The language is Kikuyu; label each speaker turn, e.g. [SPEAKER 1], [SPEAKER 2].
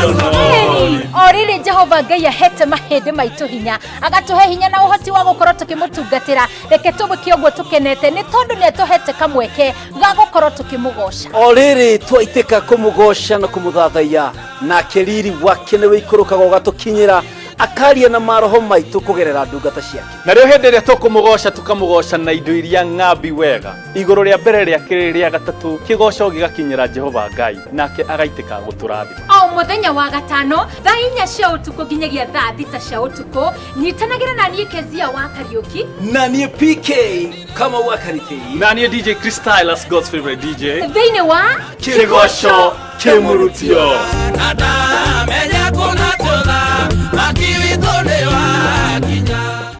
[SPEAKER 1] Ĩni,
[SPEAKER 2] O rĩrĩ Jehova Ngai ahete mahĩndĩ maitũ hinya, agatũhe hinya na ũhoti wa gũkorwo tũkĩmũtungatĩra. Reke tũgĩke ũguo tũkenete nĩ tondũ nĩ atũhete kamweke ga gũkorwo tũkĩmũgoca.
[SPEAKER 1] O rĩrĩ twaitĩka kũmũgoca na kũmũthathaiya, nake riri wake nĩ wĩikũrũkaga ũgatũkinyĩra, akaria na maroho maitũ kũgerera ndungata ciake.
[SPEAKER 3] Narĩo hĩndĩ ĩrĩa tũkũmũgoca, tũkamũgoca na indo iria ng'ambi wega. Igũrũ rĩa mbere, rĩa kerĩ, rĩa gatatũ, kĩgoco gĩgakinyĩra Jehova Ngai, nake agaitĩka gũtũrathima.
[SPEAKER 2] O mũthenya wa gatano thaa 4 cia ũtukũ nginyagia thaa 6 cia ũtukũ, nyitanagĩra na niĩ Kezia wa Kariũki.
[SPEAKER 1] Na niĩ PK Kama wa Karitei.
[SPEAKER 3] Na niĩ DJ Chris Stylus, God's favorite DJ.
[SPEAKER 2] Thĩinĩ wa
[SPEAKER 3] Kĩgoco Kĩmũrutio.
[SPEAKER 4] Na